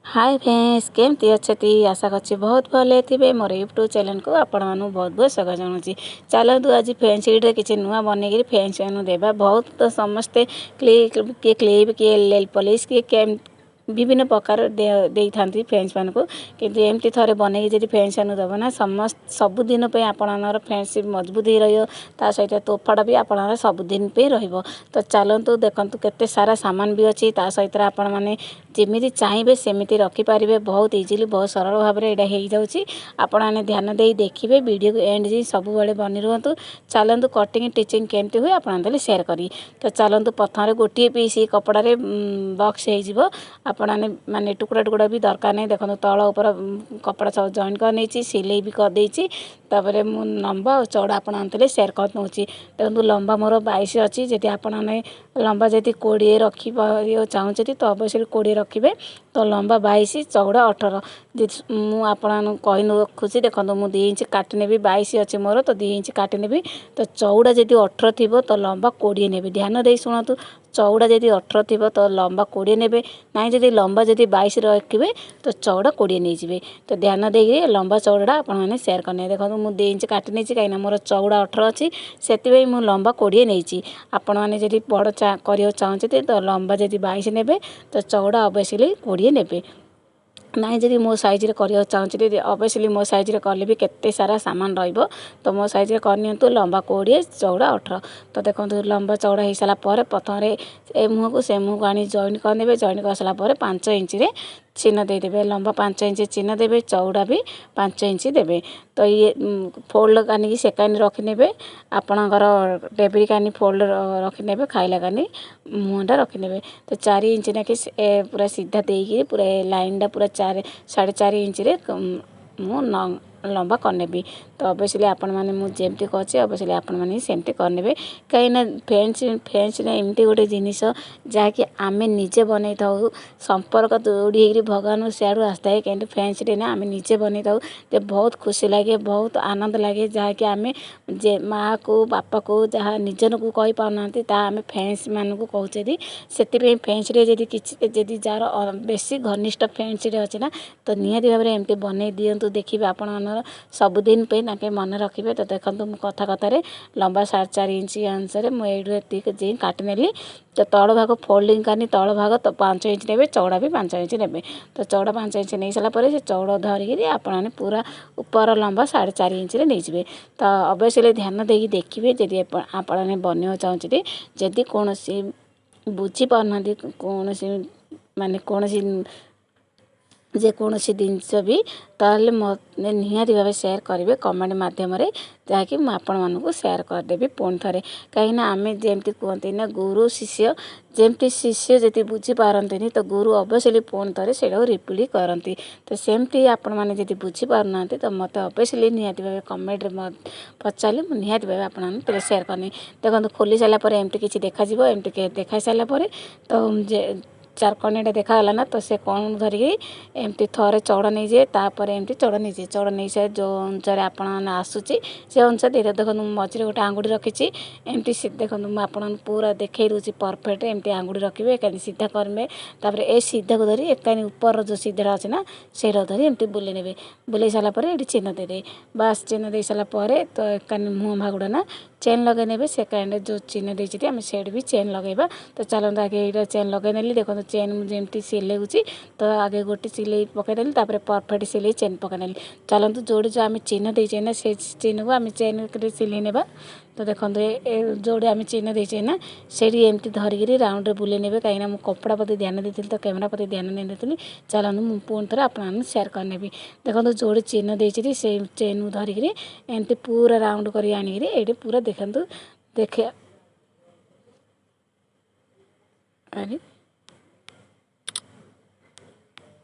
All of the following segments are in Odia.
ହାଏ ଫ୍ରେଣ୍ଡସ୍, କେମିତି ଅଛନ୍ତି? ଆଶା କରୁଛି ବହୁତ ଭଲରେ ଥିବେ। ମୋର ୟୁଟ୍ୟୁବ୍ ଚ୍ୟାନେଲ୍କୁ ଆପଣମାନଙ୍କୁ ବହୁତ ବହୁତ ସ୍ୱାଗତ ଜଣାଉଛି। ଚାଲନ୍ତୁ, ଆଜି ଫ୍ରେଣ୍ଡସିପ୍ରେ କିଛି ନୂଆ ବନେଇକିରି ଫ୍ରେଣ୍ଡସ୍ମାନଙ୍କୁ ଦେବା। ବହୁତ ତ ସମସ୍ତେ କିଏ କ୍ଲିପ୍, କିଏ ନେଲ୍ ପଲିସ୍, କିଏ ବିଭିନ୍ନ ପ୍ରକାର ଦେଇଥାନ୍ତି ଫ୍ରେଣ୍ଡସ୍ମାନଙ୍କୁ। କିନ୍ତୁ ଏମିତି ଥରେ ବନେଇକି ଯଦି ଫ୍ରେଣ୍ଡସ୍ମାନଙ୍କୁ ଦେବ ନା, ସମସ୍ତ ସବୁଦିନ ପାଇଁ ଆପଣଙ୍କର ଫ୍ରେଣ୍ଡସିପ୍ ମଜବୁତ ହେଇ ରହିବ। ତା ସହିତ ତୋହଫାଟା ବି ଆପଣଙ୍କର ସବୁଦିନ ପାଇଁ ରହିବ। ତ ଚାଲନ୍ତୁ, ଦେଖନ୍ତୁ କେତେ ସାରା ସାମାନ ବି ଅଛି। ତା ସହିତ ଆପଣମାନେ ଯେମିତି ଚାହିଁବେ ସେମିତି ରଖିପାରିବେ। ବହୁତ ଇଜିଲି, ବହୁତ ସରଳ ଭାବରେ ଏଇଟା ହେଇଯାଉଛି। ଆପଣମାନେ ଧ୍ୟାନ ଦେଇ ଦେଖିବେ, ଭିଡ଼ିଓକୁ ଏଣ୍ଡ ଯାଇ ସବୁବେଳେ ବନି ରୁହନ୍ତୁ। ଚାଲନ୍ତୁ, କଟିଂ ଷ୍ଟିଚିଂ କେମିତି ହୁଏ ଆପଣ ତାହେଲେ ସେୟାର କରିବି। ତ ଚାଲନ୍ତୁ, ପ୍ରଥମରେ ଗୋଟିଏ ପିସ୍ କପଡ଼ାରେ ବକ୍ସ ହେଇଯିବ। ଆପଣମାନେ ମାନେ ଟୁକୁଡ଼ା ଟୁକୁଡ଼ା ବି ଦରକାର ନାହିଁ। ଦେଖନ୍ତୁ, ତଳ ଉପର କପଡ଼ା ସବୁ ଜଏଣ୍ଟ କରିନେଇଛି, ସିଲେଇ ବି କରିଦେଇଛି। ତାପରେ ମୁଁ ଲମ୍ବା ଆଉ ଚଉଡ଼ା ଆପଣ ଆଣିଥିଲେ ସେୟାର କରିନେଉଛି। ଦେଖନ୍ତୁ, ଲମ୍ବା ମୋର 22 ଅଛି। ଯଦି ଆପଣମାନେ ଲମ୍ବା ଯଦି 20 ରଖିବାକୁ ଚାହୁଁଛନ୍ତି, ତ ଅବଶ୍ୟ 20 ରଖିବେ। ତ ଲମ୍ବା 22, ଚଉଡ଼ା 18 ମୁଁ ଆପଣମାନଙ୍କୁ କହି ରଖୁଛି। ଦେଖନ୍ତୁ, ମୁଁ 2 ଇଞ୍ଚ କାଟି ନେବି। 22 ଅଛି ମୋର, ତ 2 ଇଞ୍ଚ କାଟି ନେବି। ତ ଚଉଡ଼ା ଯଦି 18 ଥିବ, ତ ଲମ୍ବା 20 ନେବେ। ଧ୍ୟାନ ଦେଇ ଶୁଣନ୍ତୁ, ଚଉଡ଼ା ଯଦି 18 ଥିବ ତ ଲମ୍ବା 20 ନେବେ। ନାଇଁ, ଯଦି ଲମ୍ବା ଯଦି 22 ରଖିବେ ତ ଚଉଡ଼ା 20 ନେଇଯିବେ। ତ ଧ୍ୟାନ ଦେଇକି ଲମ୍ବା ଚଉଡ଼ାଟା ଆପଣମାନେ ସେୟାର କରିନେବେ। ଦେଖନ୍ତୁ, ମୁଁ 2 ଇଞ୍ଚ କାଟି ନେଇଛି, କାହିଁକିନା ମୋର ଚଉଡ଼ା 18 ଅଛି, ସେଥିପାଇଁ ମୁଁ ଲମ୍ବା 20 ନେଇଛି। ଆପଣମାନେ ଯଦି ବଡ଼ କରିବାକୁ ଚାହୁଁଛନ୍ତି, ତ ଲମ୍ବା ଯଦି 22 ନେବେ ତ ଚଉଡ଼ା ଅବଶ୍ୟ 20 ନେବେ। ନାଇଁ, ଯଦି ମୋ ସାଇଜ୍ରେ କରିବାକୁ ଚାହୁଁଛନ୍ତି, ଅବଶ୍ୟ ମୋ ସାଇଜ୍ରେ କଲେ ବି କେତେ ସାରା ସାମାନ ରହିବ। ତ ମୋ ସାଇଜ୍ରେ କରିନିଅନ୍ତୁ, ଲମ୍ବା 20, ଚଉଡ଼ା 18। ତ ଦେଖନ୍ତୁ, ଲମ୍ବା ଚଉଡ଼ା ହେଇସାରିଲା ପରେ ପ୍ରଥମରେ ଏ ମୁହଁକୁ ସେ ମୁହଁକୁ ଆଣି ଜଏଣ୍ଟ କରିନେବେ। ଜଏଣ୍ଟ କରିସାରିଲା ପରେ 5 ଇଞ୍ଚରେ ଚିହ୍ନ ଦେଇଦେବେ। ଲମ୍ବା 5 ଇଞ୍ଚ ଚିହ୍ନ ଦେବେ, ଚଉଡ଼ା ବି 5 ଇଞ୍ଚ ଦେବେ। ତ ଇଏ ଫୋଲ୍ଡ କାନିକି ସେକାନି ରଖିନେବେ। ଆପଣଙ୍କର ଟେବୁଲ୍ କାନି ଫୋଲ୍ଡ ରଖିନେବେ, ଖାଇଲା କାନି ମୁହଁଟା ରଖିନେବେ। ତ 4 ଇଞ୍ଚ ନାକି ପୁରା ସିଧା ଦେଇକି ପୁରା ଏ ଲାଇନ୍ଟା ପୁରା 4, 4.5 ଇଞ୍ଚରେ ମୁଁ ଲମ୍ବା କରିନେବି। ତ ଅବଶ୍ୟ ଆପଣମାନେ ମୁଁ ଯେମିତି କରିଛି, ଅବଶ୍ୟ ଆପଣମାନେ ସେମିତି କରିନେବେ। କାହିଁକିନା ଫ୍ରେଣ୍ଡସ୍ ଏମିତି ଗୋଟେ ଜିନିଷ ଯାହାକି ଆମେ ନିଜେ ବନେଇଥାଉ। ସମ୍ପର୍କ ଯୋଡ଼ି ହେଇକିରି ଭଗବାନ ସିଆଡ଼ୁ ଆସିଥାଏ, କିନ୍ତୁ ଫ୍ରେଣ୍ଡସିପ୍ରେ ନା ଆମେ ନିଜେ ବନେଇଥାଉ ଯେ ବହୁତ ଖୁସି ଲାଗେ, ବହୁତ ଆନନ୍ଦ ଲାଗେ। ଯାହାକି ଆମେ ଯେ ମାଆକୁ, ବାପାକୁ ଯାହା ନିଜକୁ କହିପାରୁନାହାନ୍ତି, ତାହା ଆମେ ଫ୍ରେଣ୍ଡସ୍ମାନଙ୍କୁ କହୁଛନ୍ତି। ସେଥିପାଇଁ ଫ୍ରେଣ୍ଡସିପ୍ରେ ଯଦି କିଛି ଯଦି ଯାହାର ବେଶୀ ଘନିଷ୍ଠ ଫ୍ରେଣ୍ଡସିପ୍ରେ ଅଛି ନା, ତ ନିହାତି ଭାବରେ ଏମିତି ବନେଇ ଦିଅନ୍ତୁ। ଦେଖିବେ, ଆପଣମାନଙ୍କର ସବୁଦିନ ପାଇଁ ତାଙ୍କେ ମନେ ରଖିବେ। ତ ଦେଖନ୍ତୁ, ମୁଁ କଥା କଥାରେ ଲମ୍ବା 4.5 ଇଞ୍ଚ ଅନୁସାରେ ମୁଁ ଏଇଠୁ ଏତିକି ଯାଇ କାଟିନେଲି। ତ ତଳ ଭାଗ ଫୋଲ୍ଡିଂ କରିନି, ତଳ ଭାଗ ତ 5 ଇଞ୍ଚ ନେବେ, ଚଉଡ଼ା ବି 5 ଇଞ୍ଚ ନେବେ। ତ ଚଉଡ଼ା 5 ଇଞ୍ଚ ନେଇ ସାରିଲା ପରେ ସେ ଚଉଡ଼ା ଧରିକିରି ଆପଣମାନେ ପୁରା ଉପର ଲମ୍ବା 4.5 ଇଞ୍ଚରେ ନେଇଯିବେ। ତ ଅବଶ୍ୟ ଧ୍ୟାନ ଦେଇକି ଦେଖିବେ। ଯଦି ଆପଣମାନେ ବନେଇବାକୁ ଚାହୁଁଛନ୍ତି, ଯଦି କୌଣସି ବୁଝିପାରୁନାହାନ୍ତି, କୌଣସି ମାନେ କୌଣସି ଯେକୌଣସି ଜିନିଷ ବି, ତାହେଲେ ମୋତେ ନିହାତି ଭାବେ ସେୟାର କରିବେ କମେଣ୍ଟ ମାଧ୍ୟମରେ, ଯାହାକି ମୁଁ ଆପଣମାନଙ୍କୁ ସେୟାର କରିଦେବି ପୁଣି ଥରେ। କାହିଁକିନା ଆମେ ଯେମିତି କୁହନ୍ତି ନା, ଗୁରୁ ଶିଷ୍ୟ ଯେମିତି, ଶିଷ୍ୟ ଯଦି ବୁଝିପାରନ୍ତିନି ତ ଗୁରୁ ଅବଶ୍ୟ ପୁଣି ଥରେ ସେଇଟାକୁ ରିପିଟ୍ କରନ୍ତି। ତ ସେମିତି ଆପଣମାନେ ଯଦି ବୁଝିପାରୁନାହାନ୍ତି, ତ ମୋତେ ଅବଶ୍ୟ ନିହାତି ଭାବେ କମେଣ୍ଟରେ ପଚାରିଲେ ମୁଁ ନିହାତି ଭାବେ ଆପଣମାନଙ୍କୁ ସେୟାର କରିନେବି। ଦେଖନ୍ତୁ, ଖୋଲି ସାରିଲା ପରେ ଏମିତି କିଛି ଦେଖାଯିବ। ଏମିତି ଦେଖାଇ ସାରିଲା ପରେ ତ ଯେ ଚାରକଣିଟା ଦେଖାଗଲା ନା, ତ ସେ କ'ଣ ଧରିକି ଏମିତି ଥରେ ଚଉଡ଼ା ନେଇଯିବେ, ତାପରେ ଏମିତି ଚଉଡ଼ା ନେଇଯିବେ। ଚଉଡ଼ା ନେଇସାରି ଯେଉଁ ଅନୁସାରେ ଆପଣମାନେ ଆସୁଛି, ସେ ଅନୁସାରେ ଦେଇଦେବେ। ଦେଖନ୍ତୁ, ମୁଁ ମଝିରେ ଗୋଟେ ଆଙ୍ଗୁଠି ରଖିଛି ଏମିତି। ଦେଖନ୍ତୁ, ମୁଁ ଆପଣଙ୍କୁ ପୁରା ଦେଖେଇ ଦେଉଛି ପରଫେକ୍ଟ। ଏମିତି ଆଙ୍ଗୁଠି ରଖିବେ, ଏକାନି ସିଧା କରିବେ। ତାପରେ ଏ ସିଧାକୁ ଧରି ଏକାନି ଉପରର ଯେଉଁ ସିଧାଟା ଅଛି ନା, ସେଇଟା ଧରି ଏମିତି ବୁଲେଇ ନେବେ। ବୁଲେଇ ସାରିଲା ପରେ ଏଠି ଚିହ୍ନ ଦେଇଦେବେ। ବାସ୍, ଚିହ୍ନ ଦେଇ ସାରିଲା ପରେ ତ ଏକାନି ମୁହଁ ଭାଗୁଡ଼ା ନା ଚେନ୍ ଲଗେଇ ନେବେ। ସେକେଣ୍ଡ ଯେଉଁ ଚିହ୍ନ ଦେଇଛନ୍ତି, ଆମେ ସେଇଠି ବି ଚେନ୍ ଲଗେଇବା। ତ ଚାଲନ୍ତୁ, ଆଗେ ଏଇଟା ଚେନ୍ ଲଗେଇ ନେଲି। ଦେଖନ୍ତୁ, ଚେନ୍ ମୁଁ ଯେମିତି ସିଲେଉଛି, ତ ଆଗେ ଗୋଟେ ସିଲେଇ ପକାଇଦେଲି, ତାପରେ ପରଫେକ୍ଟ ସିଲେଇ ଚେନ୍ ପକାଇନେଲି। ଚାଲନ୍ତୁ, ଯେଉଁଠି ଯେଉଁ ଆମେ ଚିହ୍ନ ଦେଇଛେ ନା, ସେ ଚିହ୍ନକୁ ଆମେ ଚେନ୍ ସିଲେଇ ନେବା। ତ ଦେଖନ୍ତୁ, ଏ ଯେଉଁଠି ଆମେ ଚିହ୍ନ ଦେଇଛେ ନା, ସେଇଠି ଏମିତି ଧରିକିରି ରାଉଣ୍ଡରେ ବୁଲେଇ ନେବେ। କାହିଁକିନା ମୁଁ କପଡ଼ା ପ୍ରତି ଧ୍ୟାନ ଦେଇଥିଲି, ତ କ୍ୟାମେରା ପ୍ରତି ଧ୍ୟାନ ଦେଇନଥିଲି। ଚାଲନ୍ତୁ, ମୁଁ ପୁଣି ଥରେ ଆପଣମାନଙ୍କୁ ସେୟାର କରିନେବି। ଦେଖନ୍ତୁ, ଯେଉଁଠି ଚିହ୍ନ ଦେଇଛି, ସେଇ ଚେନ୍କୁ ଧରିକିରି ଏମିତି ପୁରା ରାଉଣ୍ଡ କରି ଆଣିକିରି ଏଇଠି ପୁରା ଦେଖନ୍ତୁ, ଦେଖେ ଆରେ।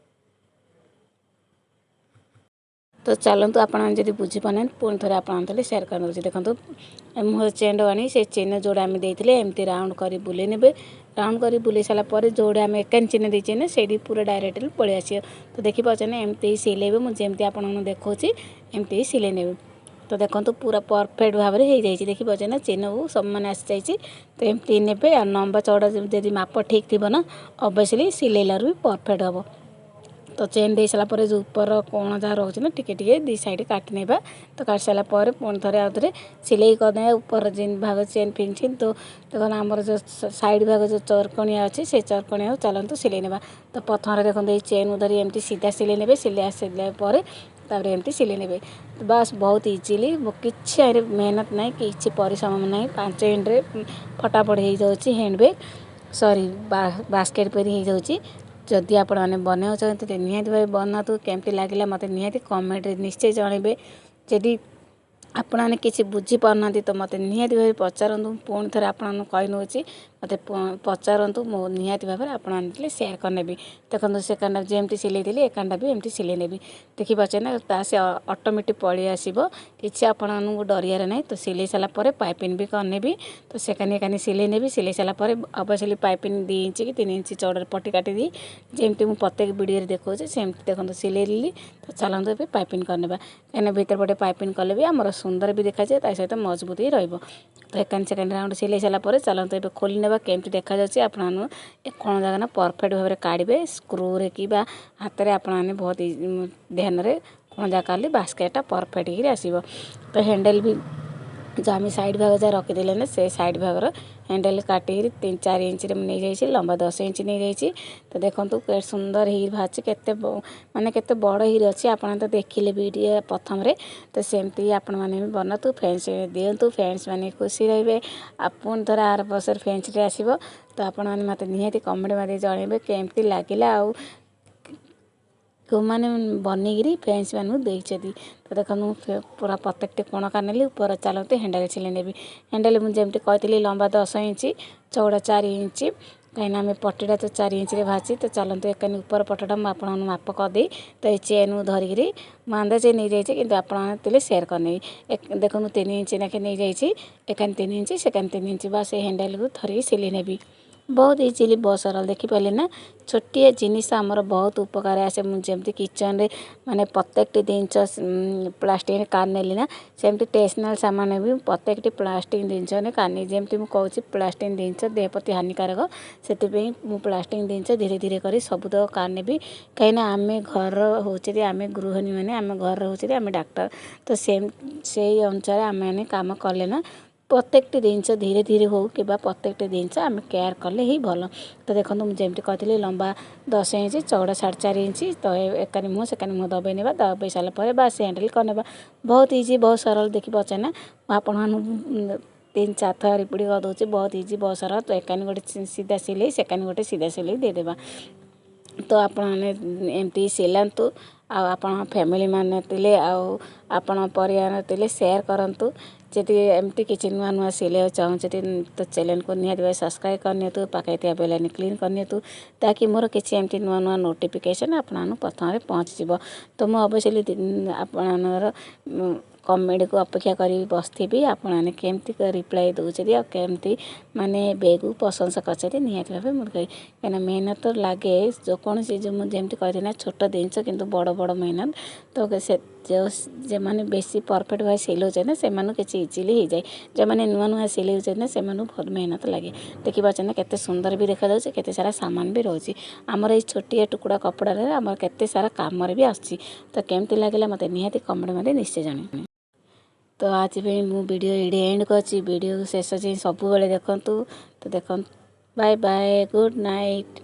ତ ଚାଲନ୍ତୁ, ଆପଣମାନେ ଯଦି ବୁଝିପାରୁନାହାନ୍ତି, ପୁଣି ଥରେ ଆପଣଙ୍କ ତାହେଲେ ସେୟାର କରିଦେଉଛି। ଦେଖନ୍ତୁ, ମୁହଁ ଚେନ୍ ଆଣି ସେ ଚିହ୍ନ ଯେଉଁଟା ଆମେ ଦେଇଥିଲେ, ଏମିତି ରାଉଣ୍ଡ କରି ବୁଲେଇ ନେବେ। ରାଉଣ୍ଡ କରି ବୁଲେଇ ସାରିଲା ପରେ ଯେଉଁଟା ଆମେ ଏକାନି ଚିହ୍ନ ଦେଇଛେ ନା, ସେଇଠି ପୁରା ଡାଇରେକ୍ଟଲି ପଳେଇ ଆସିବ। ତ ଦେଖିପାରୁଛନ୍ତି, ଏମିତି ସିଲେଇବେ। ମୁଁ ଯେମିତି ଆପଣଙ୍କୁ ଦେଖାଉଛି, ଏମିତି ସିଲେଇ ନେବେ। ତ ଦେଖନ୍ତୁ, ପୁରା ପରଫେକ୍ଟ ଭାବରେ ହେଇଯାଇଛି। ଦେଖିପାରୁଛନ୍ତି ନା, ଚିହ୍ନକୁ ସମାନ ଆସିଯାଇଛି। ତ ଏମିତି ନେବେ। ଆଉ ଲମ୍ବା ଚଉଡ଼ା ଯଦି ମାପ ଠିକ୍ ଥିବ ନା, ଅବଶ୍ୟ ସିଲେଇଲାରୁ ବି ପରଫେକ୍ଟ ହେବ। ତ ଚେନ୍ ଦେଇ ସାରିଲା ପରେ ଯେଉଁ ଉପର କୋଣ ଯାହା ରହୁଛି ନା, ଟିକେ ଟିକେ ଦୁଇ ସାଇଡ଼୍ କାଟି ନେବା। ତ କାଟି ସାରିଲା ପରେ ପୁଣି ଥରେ ଆଉ ଥରେ ସିଲେଇ କରିନେବା ଉପର ଯେନ୍ ଭାଗ ଚେନ୍ ଫିନିସିଂ। ତ ଦେଖନ୍ତୁ, ଆମର ଯେଉଁ ସାଇଡ଼୍ ଭାଗ ଯେଉଁ ଚରକଣିଆ ଅଛି, ସେ ଚରକଣିଆକୁ ଚାଲନ୍ତୁ ସିଲେଇ ନେବା। ତ ପ୍ରଥମରେ ଦେଖନ୍ତୁ, ଏଇ ଚେନ୍କୁ ଧରି ଏମିତି ସିଧା ସିଲେଇ ନେବେ। ସିଲେଇ ଆସିଲା ପରେ ତାପରେ ଏମିତି ସିଲେଇ ନେବେ। ବାସ୍, ବହୁତ ଇଜିଲି, କିଛି ଏରେ ମେହନତ ନାହିଁ, କିଛି ପରିଶ୍ରମ ନାହିଁ। 5 ମିନିଟ୍ରେ ଫଟାଫଟ ହେଇଯାଉଛି ହ୍ୟାଣ୍ଡ ବ୍ୟାଗ୍, ସରି, ବାସ୍କେଟ୍ ପରି ହେଇଯାଉଛି। ଯଦି ଆପଣମାନେ ବନାଇବାକୁ ଚାହୁଁଛନ୍ତି, ନିହାତି ଭାବେ ବନାନ୍ତୁ। କେମିତି ଲାଗିଲା, ମୋତେ ନିହାତି କମେଣ୍ଟରେ ନିଶ୍ଚୟ ଜଣାଇବେ। ଯଦି ଆପଣମାନେ କିଛି ବୁଝିପାରୁନାହାନ୍ତି, ତ ମୋତେ ନିହାତି ଭାବେ ପଚାରନ୍ତୁ। ପୁଣି ଥରେ ଆପଣମାନଙ୍କୁ କହି ନେଉଛି, ମୋତେ ପଚାରନ୍ତୁ, ମୁଁ ନିହାତି ଭାବରେ ଆପଣମାନେ ସେୟାର କରିନେବି। ଦେଖନ୍ତୁ, ସେକେଣ୍ଡ ଯେମିତି ସିଲେଇଥିଲି, ଏକାଣ୍ଡା ବି ଏମିତି ସିଲେଇ ନେବି। ଦେଖିପାରୁଛନ୍ତି ନା, ତା ସେ ଅଟୋମେଟିକ୍ ପଳେଇ ଆସିବ। କିଛି ଆପଣମାନଙ୍କୁ ଡରିବାର ନାହିଁ। ତ ସିଲେଇ ସାରିଲା ପରେ ପାଇପିନ୍ ବି କରିନେବି। ତ ସେକାନି ଏକାନି ସିଲେଇ ନେବି। ସିଲେଇ ସାରିଲା ପରେ ଅବଶ୍ୟ ପାଇପିନ୍ 2 ଇଞ୍ଚ କି 3 ଇଞ୍ଚ ଚଉଡ଼ରେ ପଟି କାଟିଦେଇ, ଯେମିତି ମୁଁ ପ୍ରତ୍ୟେକ ଭିଡ଼ିଓରେ ଦେଖାଉଛି, ସେମିତି ଦେଖନ୍ତୁ ସିଲେଇଲି। ତ ଚାଲନ୍ତୁ ଏବେ ପାଇପିନ୍ କରିନେବା, କାହିଁକିନା ଭିତର ପଟେ ପାଇପିନ୍ କଲେ ବି ଆମର ସୁନ୍ଦର ବି ଦେଖାଯାଏ, ତା ସହିତ ମଜବୁତ ବି ରହିବ। ତ ଏକାନି ସେକାନି ରାଉଣ୍ଡ ସିଲେଇ ସାରିଲା ପରେ ଚାଲନ୍ତୁ ଏବେ ଖୋଲି ନେବା, କେମିତି ଦେଖାଯାଉଛି ଆପଣମାନଙ୍କୁ। ଏ କ'ଣ ଜାଗା ନା ପରଫେକ୍ଟ ଭାବରେ କାଢ଼ିବେ ସ୍କ୍ରୁରେ କିମ୍ବା ହାତରେ। ଆପଣମାନେ ବହୁତ ଧ୍ୟାନରେ କ'ଣ ଜାଗା କାଢ଼ିଲେ ବାସ୍କେଟ୍ଟା ପରଫେକ୍ଟ ହେଇକିରି ଆସିବ। ତ ହ୍ୟାଣ୍ଡେଲ୍ ବି ଯେଉଁ ଆମେ ସାଇଡ଼୍ ଭାଗ ଯାହା ରଖିଦେଲେ ନା, ସେ ସାଇଡ଼୍ ଭାଗର ହ୍ୟାଣ୍ଡେଲ୍ କାଟିକିରି 3-4 ଇଞ୍ଚରେ ମୁଁ ନେଇଯାଇଛି, ଲମ୍ବା 10 ଇଞ୍ଚ ନେଇଯାଇଛି। ତ ଦେଖନ୍ତୁ, କେତେ ସୁନ୍ଦର ହେଇକି ବାହାରିଛି, କେତେ ମାନେ କେତେ ବଡ଼ ହେଇକି ଅଛି। ଆପଣ ତ ଦେଖିଲେ ଭିଡ଼ିଓ ପ୍ରଥମରେ। ତ ସେମିତି ଆପଣମାନେ ବି ବନାନ୍ତୁ, ଫ୍ରେଣ୍ଡସ୍ ଦିଅନ୍ତୁ, ଫ୍ରେଣ୍ଡସ୍ ମାନେ ଖୁସି ରହିବେ। ଆଉ ପୁଣି ଥରେ ଆର ବର୍ଷରେ ଫ୍ରେଣ୍ଡସ୍ରେ ଆସିବ। ତ ଆପଣମାନେ ମୋତେ ନିହାତି କମେଣ୍ଟ ମାରି ଜଣାଇବେ କେମିତି ଲାଗିଲା ଆଉ କେଉଁମାନେ ବନେଇକିରି ଫ୍ରେଣ୍ଡସ୍ମାନଙ୍କୁ ଦେଇଛନ୍ତି। ତ ଦେଖନ୍ତୁ, ମୁଁ ପୁରା ପ୍ରତ୍ୟେକଟି କୋଣ ନେଲି। ଉପର ଚାଲନ୍ତୁ ହ୍ୟାଣ୍ଡେଲ୍ ସିଲେଇ ନେବି। ହ୍ୟାଣ୍ଡେଲ୍ ମୁଁ ଯେମିତି କହିଥିଲି, ଲମ୍ବା 10 ଇଞ୍ଚ, ଚଉଡ଼ା 4 ଇଞ୍ଚ, କାହିଁକିନା ଆମେ ପଟିଟା ତ 4 ଇଞ୍ଚରେ ବାହାରିଛି। ତ ଚାଲନ୍ତୁ ଏକାନି ଉପର ପଟଟା ମୁଁ ଆପଣଙ୍କୁ ମାପ କରିଦେଇ, ତ ଏଇ ଚେନ୍କୁ ଧରିକିରି ମୁଁ ଅନ୍ଦାଜ ନେଇଯାଇଛି, କିନ୍ତୁ ଆପଣମାନେ ଥିଲେ ସେୟାର କରିନେବି। ଦେଖନ୍ତୁ, 3 ଇଞ୍ଚ ଲେଖେ ନେଇଯାଇଛି, ଏକାନି 3 ଇଞ୍ଚ, ସେକାନି 3 ଇଞ୍ଚ ବା ସେ ହ୍ୟାଣ୍ଡେଲ୍କୁ ଧରିକି ସିଲେଇ ନେବି। ବହୁତ ଇଜିଲି, ବହୁତ ସରଳ। ଦେଖିପାରିଲେ ନା, ଛୋଟିଆ ଜିନିଷ ଆମର ବହୁତ ଉପକାର ଆସେ। ମୁଁ ଯେମିତି କିଚେନ୍ରେ ମାନେ ପ୍ରତ୍ୟେକଟି ଜିନିଷ ପ୍ଲାଷ୍ଟିକ୍ରେ କାଢ଼ି ନେଲି ନା, ସେମିତି ଷ୍ଟେସନାରୀ ସାମାନ ବି ପ୍ରତ୍ୟେକଟି ପ୍ଲାଷ୍ଟିକ୍ ଜିନିଷ କାଢ଼ି। ଯେମିତି ମୁଁ କହୁଛି, ପ୍ଲାଷ୍ଟିକ୍ ଜିନିଷ ଦେହ ପ୍ରତି ହାନିକାରକ, ସେଥିପାଇଁ ମୁଁ ପ୍ଲାଷ୍ଟିକ୍ ଜିନିଷ ଧୀରେ ଧୀରେ କରି ସବୁତକ କାଢ଼ି ନେବି। କାହିଁକିନା ଆମେ ଘର ହେଉଛନ୍ତି, ଆମେ ଗୃହିଣୀ ମାନେ ଆମେ ଘର ହେଉଛନ୍ତି, ଆମେ ଡାକ୍ତର। ତ ସେଇ ଅନୁସାରେ ଆମେମାନେ କାମ କଲେ ନା, ପ୍ରତ୍ୟେକଟି ଜିନିଷ ଧୀରେ ଧୀରେ ହେଉ କିମ୍ବା ପ୍ରତ୍ୟେକଟି ଜିନିଷ ଆମେ କେୟାର କଲେ ହିଁ ଭଲ। ତ ଦେଖନ୍ତୁ, ମୁଁ ଯେମିତି କହିଥିଲି, ଲମ୍ବା 10 ଇଞ୍ଚ, ଚଉଡ଼ା 4.5 ଇଞ୍ଚ। ତ ଏକାନି ମୁହଁ ସେକାନି ମୁହଁ ଦବେଇ ନେବା। ଦବେଇ ସାରିଲା ପରେ ବାସ୍, ହ୍ୟାଣ୍ଡେଲ୍ କରିନେବା। ବହୁତ ଇଜି, ବହୁତ ସରଳ। ଦେଖିପାରୁଛନ୍ତି ନା, ମୁଁ ଆପଣମାନଙ୍କୁ ତିନି ଚାରି ଥର ରିପିଟ୍ କରିଦେଉଛି। ବହୁତ ଇଜି, ବହୁତ ସରଳ। ତ ଏକାନି ଗୋଟେ ସିଧା ସିଲେଇ, ସେକାନି ଗୋଟେ ସିଧା ସିଲେଇ ଦେଇଦେବା। ତ ଆପଣମାନେ ଏମିତି ସିଲାନ୍ତୁ ଆଉ ଆପଣ ଫ୍ୟାମିଲି ମାନେ ଥିଲେ ଆଉ ଆପଣ ପରିବାର ଥିଲେ ସେୟାର କରନ୍ତୁ। ଯଦି ଏମିତି କିଛି ନୂଆ ନୂଆ ସିଲେଇବାକୁ ଚାହୁଁଛନ୍ତି, ତ ଚ୍ୟାନେଲ୍କୁ ନିହାତି ଭାବେ ସବସ୍କ୍ରାଇବ୍ କରିନିଅନ୍ତୁ, ପାଖରେ ଥିବା ବେଲ୍ ଆଇକନ୍ କ୍ଲିକ୍ କରିନିଅନ୍ତୁ, ତାକି ମୋର କିଛି ଏମିତି ନୂଆ ନୂଆ ନୋଟିଫିକେସନ୍ ଆପଣମାନଙ୍କୁ ପ୍ରଥମରେ ପହଞ୍ଚିଯିବ। ତ ମୁଁ ଅବଶ୍ୟ ଆପଣଙ୍କର କମେଣ୍ଟକୁ ଅପେକ୍ଷା କରି ବସିଥିବି, ଆପଣମାନେ କେମିତି ରିପ୍ଲାଏ ଦେଉଛନ୍ତି ଆଉ କେମିତି ମାନେ ବେଗକୁ ପ୍ରଶଂସା କରିଛନ୍ତି। ନିହାତି ଭାବେ ମୁଁ କହିବି, କାହିଁକିନା ମେହନତ ଲାଗେ ଯେକୌଣସି ଯେଉଁ ମୁଁ ଯେମିତି କହିଲି ନା, ଛୋଟ ଜିନିଷ କିନ୍ତୁ ବଡ଼ ବଡ଼ ମେହନତ। ତ ସେ ଯେଉଁ ଯେଉଁମାନେ ବେଶୀ ପରଫେକ୍ଟ ଭାବେ ସିଲାଉଛନ୍ତି ନା, ସେମାନଙ୍କୁ କିଛି ଇଜିଲି ହେଇଯାଏ। ଯେଉଁମାନେ ନୂଆ ନୂଆ ସିଲାଉଛନ୍ତି ନା, ସେମାନଙ୍କୁ ବହୁତ ମେହନତ ଲାଗେ। ଦେଖିପାରୁଛନ୍ତି ନା, କେତେ ସୁନ୍ଦର ବି ଦେଖାଯାଉଛି, କେତେ ସାରା ସାମାନ ବି ରହୁଛି। ଆମର ଏଇ ଛୋଟିଆ ଟୁକୁଡ଼ା କପଡ଼ାରେ ଆମର କେତେ ସାରା କାମରେ ବି ଆସୁଛି। ତ କେମିତି ଲାଗିଲା, ମୋତେ ନିହାତି କମେଣ୍ଟ ମଧ୍ୟ ନିଶ୍ଚୟ ଜଣାଇବେ। ତ ଆଜି ପାଇଁ ମୁଁ ଭିଡ଼ିଓ ଏଇଠି ଏଣ୍ଡ କରିଛି। ଭିଡ଼ିଓ ଶେଷ ଯାଏଁ ସବୁବେଳେ ଦେଖନ୍ତୁ। ତ ଦେଖନ୍ତୁ, ବାଏ ବାଏ, ଗୁଡ଼୍ ନାଇଟ୍।